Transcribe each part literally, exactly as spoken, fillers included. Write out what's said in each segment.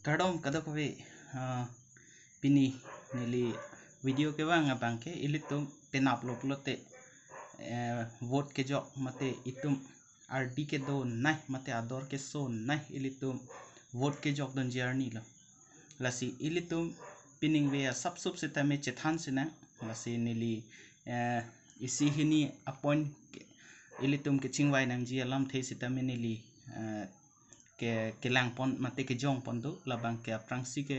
Kardom kadokave, ah, pini neli video kevang abangke ilitum penap lo pulote, eh, vote kejok mate itum ardi kedonei mate ador kesonei ilitum vote kejokdunji arni lo. Lasi ilitum piningve asapsop sitame chethan sinang. Lasi neli, eh, isi hini a-point ke-, ilitum kechingvai nangji alamthe sitame neli, eh, ke, kelangpon mate kejongpon do, labangke aphrangsi ke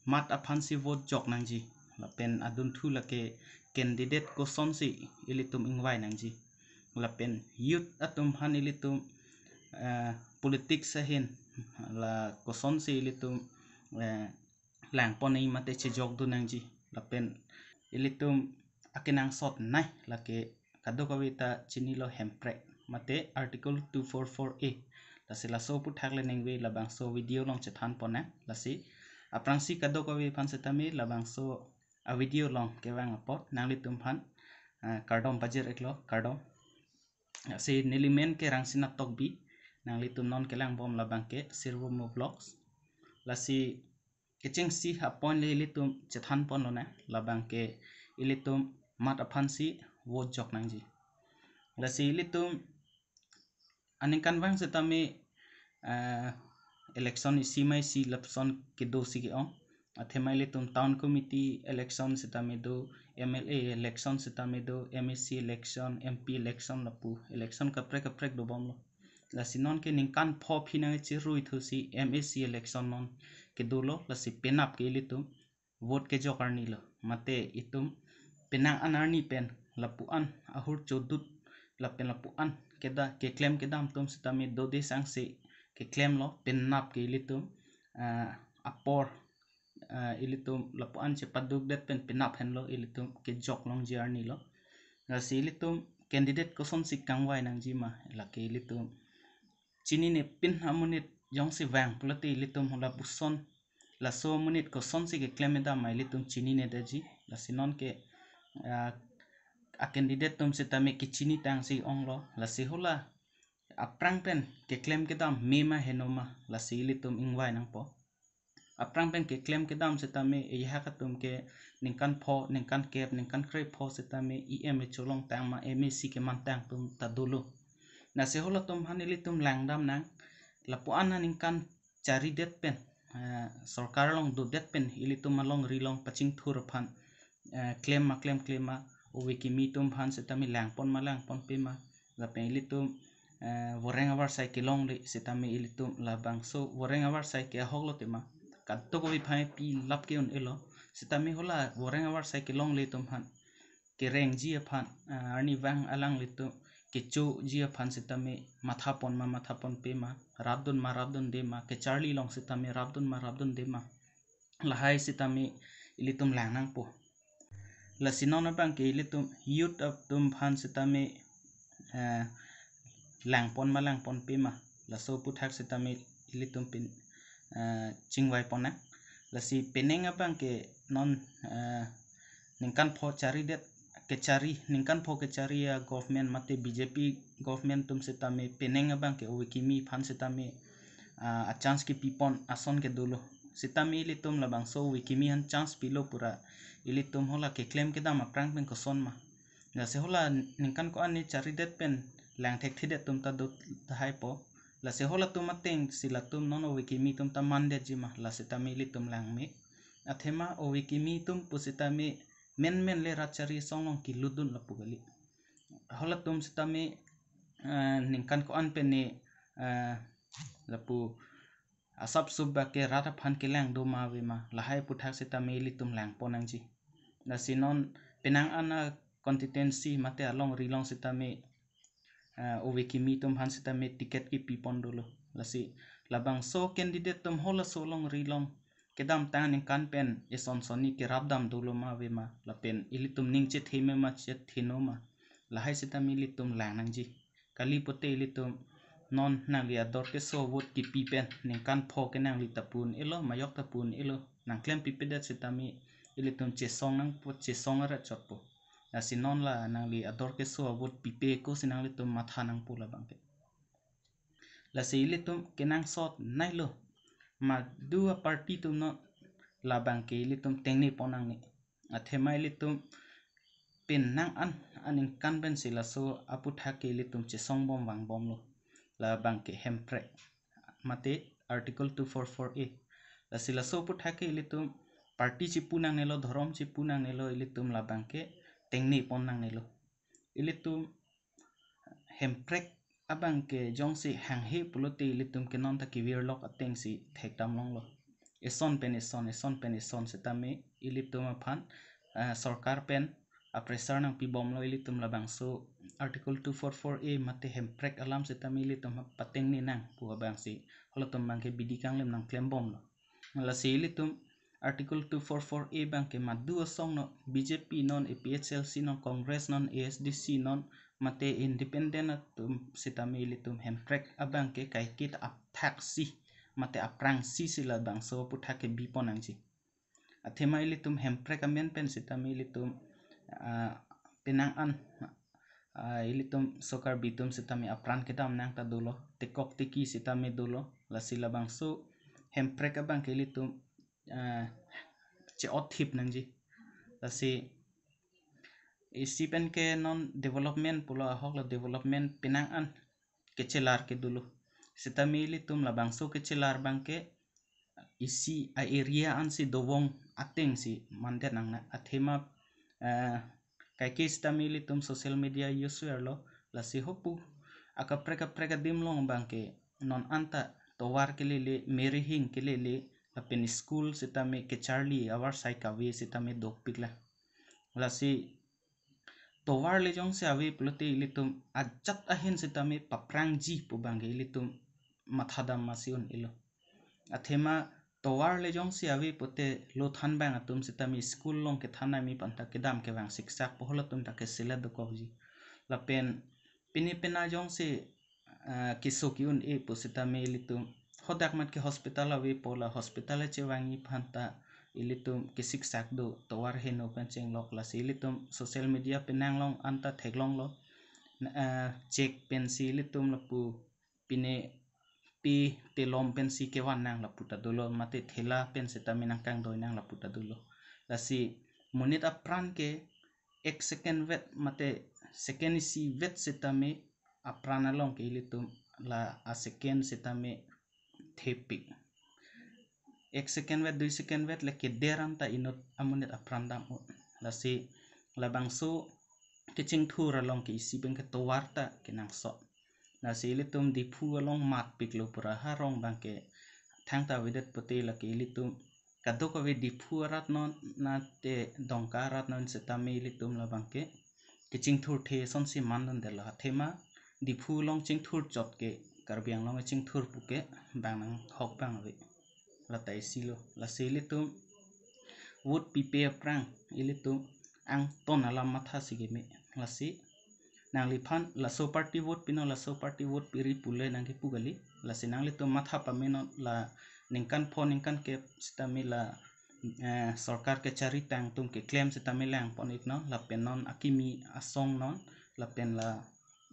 mat aphansi vote jok nangji. Lapen adunthu lake candidate kosonsi ilitum ingvai nangji. Lapen youth atum aphan ilitum, eh, politics ahin la kosonsi ilitum, eh, langpon nangji mate chejokdun nangji. Lapen ilitum akenangsotnei lake kadokave ta chinilo Hemprek mate Article two four four A. Lasi laso aphuthak le ningve labangso video along chethanpon nang. Lasi aphrangsi kadokave aphan sitame labangso a-video along kevang apot nanglitum aphan, ah, kardom pajir-iklo, kardom. Lasi neli men ke Rangsina Tokbi, nanglitum non kelangbom labangke Sirvomo Vlogs. Lasi kechengsi a-point le ilitum chethanpon lonang, labangke ilitum mat aphansi vote jok nangji. Lasi ilitum aningkanvang sitame, eh, election isi ma isi lapuson kedosi ke-ong. Athema ilitum town committee election sitame do, M L A election sitame do, M A C election, M P election lapu election kaprek kaprek dobomlo. Lasi non ke ningkan pho aphi nangcherui thusi M A C election non kedolo, lasi penap ke ilitum vote kejok arni lo. Mate itum penang an arni pen lapu-an ahur chodut lapen lapu-an keda keklem kedam atum sitame dode sangse keklemlo, penap ke ilitum, ah, apor, ah, ilitum lapu-an chepadukdet pen penap henlo ilitum kejok longji arni lo. Lasi ilitum candidate kosonsi kangvai nangji ma, lake ilitum chininepin amonit jongsi vang pulote ilitum hula puson laso amonit kosonsi keklem kedam ma ilitum chininedetji. Lasi non ke, ah, a-candidate atum sitame kechinitangsi onglo. Lasi hula aphrang pen keklem kedam me ma heno ma, lasi ilitum ingvai nangpo. Aphrang pen keklem kedam sitame ehak atum ke ningkan pho, ningkan kep, ningkan krepho sitame E M echolongtang ma M A C kemantang atum ta dolo. Lasi halatum aphan ilitum langdam nang, lapu-an aningkan charidet pen, eh, sorkar along dodet pen ilitum alongri along pachingthur aphan, eh, klem ma klemkle ma, ove kimi atum aphan sitame langpon ma langponpe ma, lapen ilitum, eh, voreng avarsai kelongle sitame ilitum labangso voreng avarsai ke ahok lo tema kadokave aphan pi lap ke-un-elo, sitame hala voreng avarsai kelongle atum aphan kerengji aphan, ah, arnivang alanglitum kechoji aphan sitame mathapon ma mathaponpe ma, rapdun ma rapdunde ma, kecharli along sitame rapdun ma rapdunde ma, lahai sitame ilitum lang nangpo. Lasi non abangke ilitum youth atum aphan sitame, eh, langpon ma langponpe ma, laso aphuthak sitame ilitum pin, eh, chingvaipon nang. Lasi penang abangke non, eh, ningkan pho charidet kechari, ningkan pho kechari a-government mate B J P government atum sitame penang abangke ove kimi aphan sitame, ah, a-chance kepipon ason ke dolo. Sitame ilitum labangso ove kimi aphan chance pilo pura ilitum hala keklem kedam aphrang pen koson ma. Lasi hala ningkan ko-an ne charidet pen lang thekthedet atum ta do tahaipo. Lasi halatum atengsi latum non ove kimi atum ta mandetji ma, la sitame ilitum langme. Athema ove kimi atum pusitame menmen le rat chari asong along kelutdun lapu kali. Halatum sitame, eh, ningkan ko-an pen ne, eh, lapu asapsop abangke rat aphan kelang do ma ave ma, lahai aphuthak sitame ilitum langpon nangji. Lasi non penang an a-constituency mate alongri along sitame, eh, ove kimi atum aphan sitame ticket kepipon dolo. Lasi labangso candidate atum halaso alongri along kedamtang aningkan pen eson sonni kerapdam dolo ma ave ma, lapen ilitum ning chetheme ma chetheno ma, lahai sitame ilitum lang nangji. Kali pote ilitum non nangli ador keso vote kepi pen ningkan pho ke nangli ta pu-un-elo, majok ta pu-un-elo, nangklem pipedet sitame ilitum chesong nangpo, chesong arat chotpo. Lasi non la nangli ador keso vote pipe ako si nanglitum matha nangpo labangke. Lasi ilitum kenangsotnei lo. Madu a party atum non labang ke ilitum tengne pon nangne. Athema ilitum penang an aningkan pensi laso aputhak ke ilitum chesong bom vang bomlo. Labang ke hemprek mate Article two four four A. Lasi laso aputhak ke ilitum party chipu nangnelo, dhorom chipu nangnelo, ilitum labang ke tengne pon nangnelo. Ilitum hemprek abang ke jongsi hanghe pulote ilitum ke non ta kevirlok atengsi thekdam longlo. Eson pen eson, eson pen eson sitame ilitum aphan, eh, sorkar pen a pressure nangpi bomlo ilitum labangso Article two four four A mate hemprek alam sitame ilitum patengne nang pu abangsi halatum abang ke bidi kanglem nangklem bomlo. Lasi ilitum Article two four four A abang ke madu asong non, B J P non, A P H L C non, Congress non, A S D C non, mate independent atum sitame ilitum hemprek abang ke kaiketa apthaksi mate aphrangsi si labangso aputhak ke bipon nangji. Athema ilitum hemprek amen pen sitame ilitum, ah, penang an, ah, ilitum sokar bitum sitame apran kedam nang ta dolo, tekok teki sitame dolo. Lasi labangso hemprek abang ke ilitum, ah, che-othip nangji. Lasi isi pen ke non development pulo ahok lo, development penang an kechelar ke dolo. Sitame ilitum labangso kechelar abang ke isi a area ansi dovong atengsi mandet nangne. Athema, eh, kaike sitame ilitum social media use verlo, lasi hopu akaprek kaprek adim along abang ke non anta tovar kelele, merihing kelele, lapen school sitame kecharli avarsai kave sitame dopiklang. Lasi tovar le jongsi ave pulote ilitum ajat ahin sitame paprangji pu abang ke ilitum mathadam masi un-elo. Athema tovar le jongsi ave pute lo thanbang atum sitame school along kethan nangji aphan ta kedam kevang siksak pu halatum ta keselet dokokji. Lapen pine pena jongsi, ah, keso ke-un-e pu sitame ilitum hadak mat ke hospital ave pu la hospital chevangji aphan ta ilitum kesiksak do, tovar heno pen chenglok. Lasi ilitum social media penang along anta theklonglo. Na, ah, cheque pensi ilitum lapu pine pe telom pensi kevan nang lapu ta dolo, mate thela pen sitame nangkangdoi nang lapu ta dolo. Lasi monit apran ke ek second vet mate second isi vet sitame apran along ke ilitum la a second sitame thepik. Ek second vet, dui second vet le keder anta inut amonit apran dam-o. Lasi labangso kechingthur along ke isi abang ke tovar ta kenangsot. Lasi ilitum Diphu along matpiklo pura, ha rong abang ke thangta avedet pute lake ilitum kadokave Diphu arat non, nate Dongka arat non sitame ilitum labang ke kechingthurthe asonsi mandundetlo. Athema Diphu along chingthur chot ke Karbi Anglong chingthur puke bang nanghok abang ave. Lata isi lo. Lasi ilitum vote pipe aphrang ilitum angton alam mathasi keme. Lasi nangliphan laso party vote pinon, laso party vote piri pule nangkepu kali. Lasi nanglitum matha pamenon, la ningkan pho ningkan kep sitame la, eh, sorkar kechari tang atum keklem sitame langpon-iknon, lapen non akimi asong non, lapen la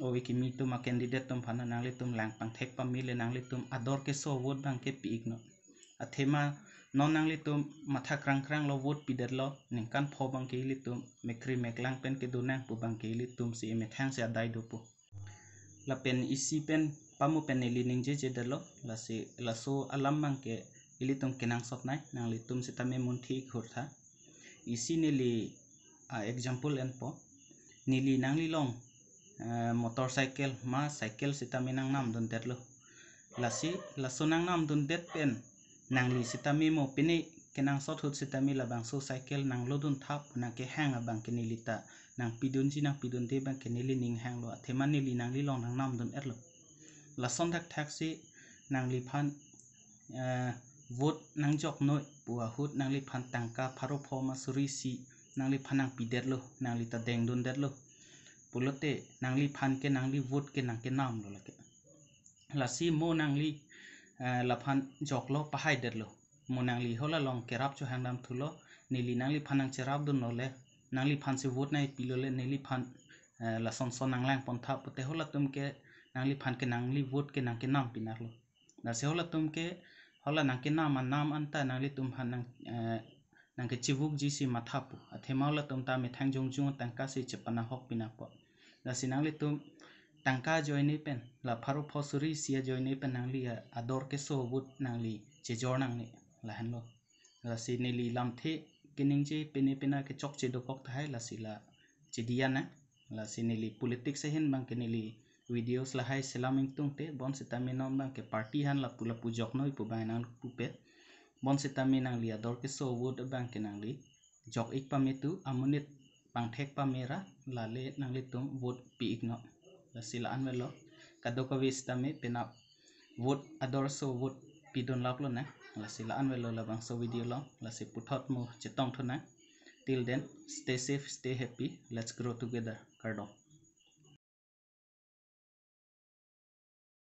ove kimi atum a candidate atum aphan nanglitum lang pangthek pame le nanglitum ador keso vote abang ke pi-iknon. Athema non nanglitum matha krangkranglo, vote pidetlo, ningkan pho abang ke ilitum mekri meklang pen kedo nang pu abang ke ilitum si emethang si adai dopo. Lapen isi pen pamu pen neli ningjejedetlo, lasi laso alam abang ke ilitum kenangsot nai, nanglitum sitame munthi khur tha. Isi neli, ah, example enpo. Neli nanglilong, eh, motorcycle ma cycle sitame nangnamdundetlo. Lasi laso nangnamdundet pen nangli sitame mo pine kenangsot ahut sitame labangso cycle nanglodun thap nangkehang abang ke neli ta nangpidunji nangpidunde abang ke neli ning hanglo, athema neli nanglilong nangnamdun-etlo. Lason thakthaksi nangliphan, eh, vote nangjoknoi pu ahut nangliphan tangka pharo pho ma suri isi nangliphan nangpidetlo, nangli ta dengdundetlo. Pulote nangliphan ke nangli vote ke nangkenamlo lake. Lasi mo nangli, eh, laphan joklo pahaidetlo. Mo nangli hala along kerap chohangdam thulo, neli nangliphan nangcherapdunlo le, nangliphan si vote nangpilo le, neliphan, eh, lasonson nanglangpon tha pute halatum ke nangliphan ke nangli vote ke nangkenam pinarlo. Lasi halatum ke Hala nangkenam anam anta nanglitum aphan nang, eh, nangkechivukji si mathapo. Athema halatum ta methang jongjong tangka si chepanahok pinapot. Lasi nanglitum tangka ajoine pen, la pharo pho suri isi ajoine pen nangli a-, ador keso vote nangli chejor nangne, lahenlo. Lasi neli lamthe keningje pine pina kechokche dokok tahai, lasi la chediya nang. Lasi neli politics ahin abangke neli videos lahai selam ingtungte, bonsitame non abangke party aphan lapu lapu joknoi pu abang nangpupe. Bonsitame nangli ador keso vote abangke nangli jok-ik pame tu, amonit pangthek pame ra, lale nanglitum vote pi-iknon. Lasi la-an avelo, kadokave sitame penap vote, ador keso vote pidun laplo nang. Lasi la-an avelo labangso video along. Lasi puthot mo chetongthu nang. Till then, stay safe, stay happy. Let's grow together. Kardom.